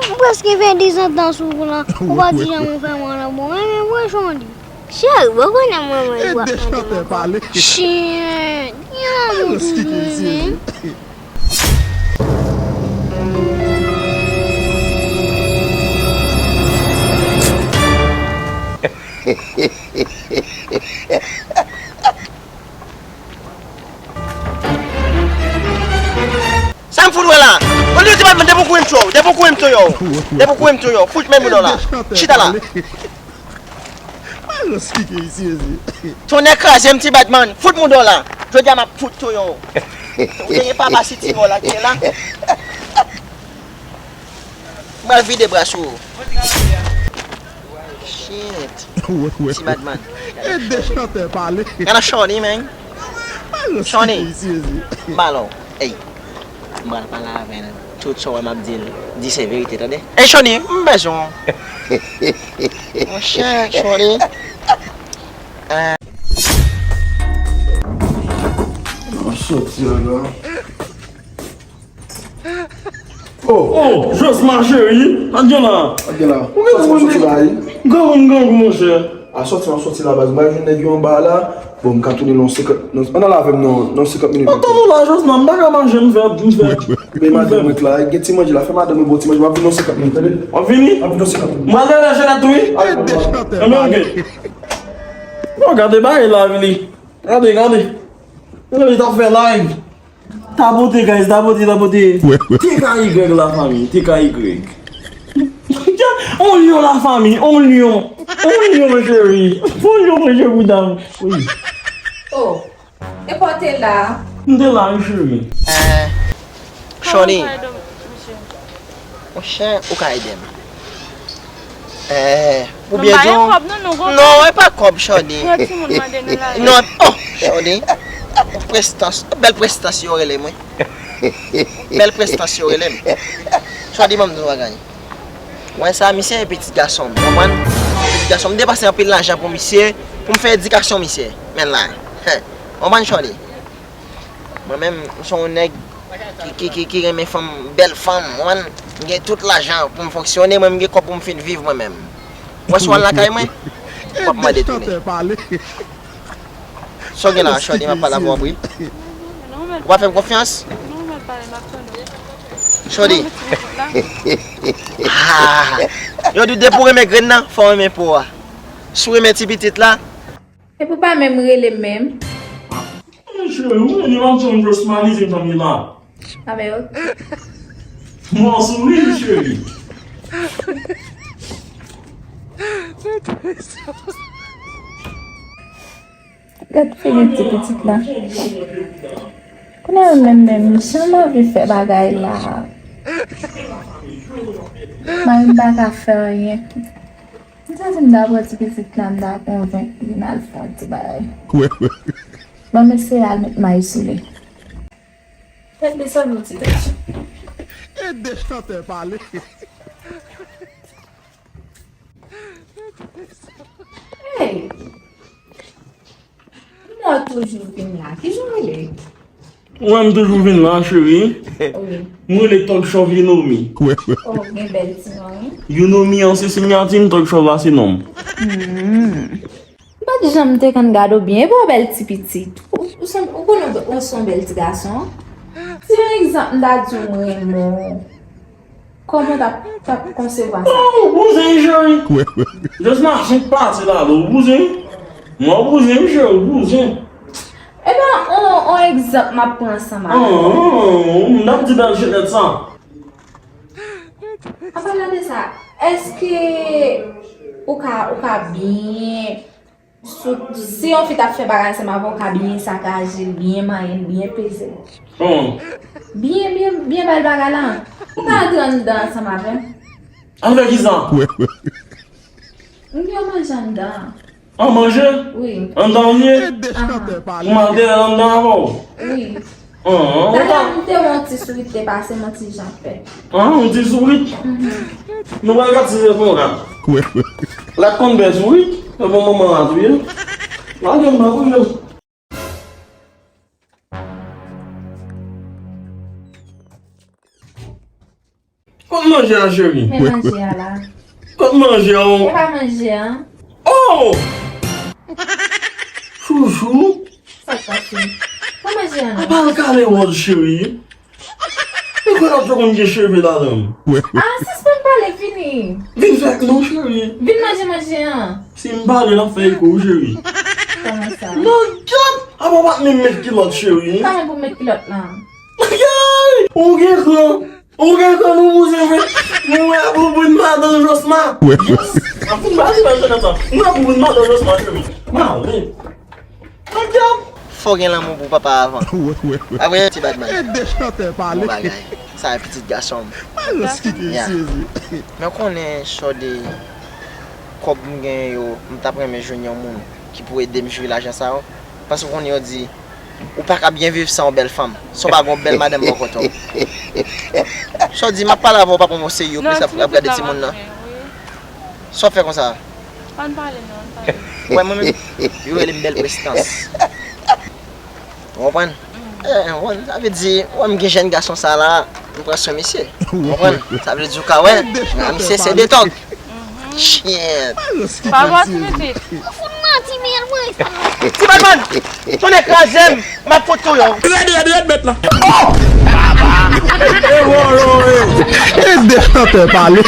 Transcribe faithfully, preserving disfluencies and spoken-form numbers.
M prèske fè dizan tan sou ou la. Ou pa di janm ou fè mwen lanmou. Renmen mwen, Chondy. Cheri, ou konnen mwen, mwen, ou ap mande mwen ankò. Shit, gen lanmou toujou, men. Sa m fout wè la? Olye w te pa depi w kouri m touye w, depi w kouri m touye w, depi w kouri m touye w, fout men mouda w la. Chita la. Tonnè kraze m ti Batman, fout mouda w la. Jodi a m ap fout touye w. Ou te gen papa siti mò la ki te la. M pral vide bra sou ou. Shit. Ti Batman. Ede chantè pale. Gade Shawny, man. Shawny. Balon. Ey. M pral pale avè l. Tout sa w wè m ap di l, di se verite, tande. Ey, Shawny, m bezwen w. Monchè, Shawny. Ah. Mwen soti la. Oh! Oh, Josma cheri, sa k gen la? Sa k gen la? Ou gen moun soti la, wi. Grangou, grangou, monchè. A soti, an soti la, baz. M al jwenn nèg yo anba la. Bon, m ka tounen nan senkant, nan, ann al avè m nan, nan senkant minit. Atann ou la, Josma, m pa ka mache, m fè, m fè. Men madanm mwen la, gen ti manje la, fè madanm mwen bon ti manje, m ap vin nan senkant minit, tande? W ap vini? M ap vin nan senkant minit. M al dèyè Jeanette tou, wi. Enben, oke. Non, gade bagay la, Vili. Gade, gade. Gade, li t ap fè live. Tapote, guys, tapote, tapote. T K Y la, fanmi, T K Y. On lyon, la fanmi, on lyon. On lyon, cheri. On lyon, cheri, pou dam. Wi. Oh, e pa w te la? M te la, wi, cheri. Eh, Shawny. Monchè, ou ka ede m. Eh, ou byen di w. Non, e pa kòb, Shawny. Non, oh, Shawny. Prestans, bèl prestans yo rele mwen. Bèl prestans yo rele m. Shawny, ban m di w bagay. Wè sa, misye e pitit gason m, konprann? Pitit gason m, m te pase anpil lajan pou misye, pou m fè edikasyon misye. Men la. Konprann, Shawny? Mwen menm, m se yon nèg ki, ki, ki, ki renmen fanm, bèl fanm, w konprann? M gen tout lajan pou m fonksyone, mwen, m gen kòb pou m fin viv mwen menm. Mwen sou al lakay mwen, m ap mande tounen. Sa w gen la, Shawny, m ap pale avè w, wi. Ou pa fè m konfyans? Shawny. Ah! Yo di depi w renmen grenn nan, fò w renmen po a. Si w renmen ti pitit la, Epi w pa menm rele m menm. Cheri, ou vini m ap di w m just malize m tann li la. Avè yo. Mwen souri, cheri. Gad figi ti pitit la. Kounye a menm, menm jan m anvi fè bagay la. Mari m pa ka fè anyen. M santi m ta pran ti pitit la, m ta konvenk li n al fè yon ti bagay. Ban m eseye al met may sou li. Fè desann yon ti tèt. Ede chantè pale. Hey! Mwen toujou vin la. Kijan w rele? Ou wè m toujou vin la, cheri. Wi. M rele Talk Show Vinomi. Oh, gen bèl ti non, wi. You know me an se sinyati m, Talk Show la se non m. Hmm. M pa t janm te konn gade w byen, epi w bèl ti pitit. Ou, ou se, ou konnen w se yon bèl ti gason. Si yon egzanp, m ta di w m renmen w. Kòman w t ap, t ap konsevwa sa? Oh, ou bouzen, cheri. Just mache pase la, ou bouzen. Mwen, ou bouzen, wi, cheri, ou bouzen. Ebyen, on, on egzanp m ap pran ansanm avè w. Oh, m t ap di bèl jenèt sa. Anpalan de sa, èske ou ka, ou ka byen Sou, si yon fi t ap fè bagay ansanm avè w, w ka byen sakaje l, byen manyen l, byen peze l. Kòman? Byen, byen, byen bay bagay la. Ou ka antre anndan ansanm avè m. Antre kisa? M gen yon manje anndan an. An manje? Wi. Anndan w ye? Ahan. Ou mande l anndan avè w? Wi. Dayè, m te wè yon ti sourit te pase m, yon ti jan pè. Ah, yon ti sourit? Mhm. Nou pral gad si se konsa. Lè konn bèl sourit, se bon manman la tou ye. Lage m nan kouje. Kot manje a, cheri? Men manje a la. Kot manje a? E pa manje a. Oh! Chouchou? Sa k pase? Kot manje a? Apa l kale wòl, cheri? Poukisa w ap jwe konn gen cheve ladan l? Ah, sispann pale, vini. Vin fè ak nou, cheri. Vin manje manje an. Si m pale, l ap fè eko, cheri. Kòman sa? Non, dyab! Apa w pa t menm met kilòt, cheri? Kòman pou m met kilòt lan? Ayay! Ou gen kran! Ou gen kran, nou bouzen vre! Nou wè pou bout madan Josma! Yes! Ap vin pale nan jenès la! Nou wè pou bout madan Josma, cheri! Male! Nan dyab! Fò w gen lanmou pou papa avan. Apre, ti badman. Ede chantè pale. Bon bagay. Sa e pitit gason m. Alòs kite l sezi. Men w konnen, Chòde, kòb m genyen yo, m t ap renmen jwenn yon moun ki pou ede m jere lajan sa yo. Paske w konnen yo di, ou pa ka byen viv san yon bèl fanm. San w pa gen yon bèl madanm bò kote w. Chòde, m ap pale avè w, papa m o serye, w plis ap ap gade timoun nan. Sa w ap fè konsa? Ann pale non, ann pale. Wè mwen menm, yo rele m bèl prestans. Ou konprann? Eh, ou konprann? Sa vle di, wè m gen jèn gason sa la, m pran swen misye. Ou konprann? Sa vle di ou ka wè, misye se detòg. Shit. Papa ti pitit. Ou fout manti, men mwen. Ti badman, tonnè kraze m, m ap fout touye w. Rèd, rèd, rèd, mèt la. Oh! Baba! E wolo, e. Ede chantè pale.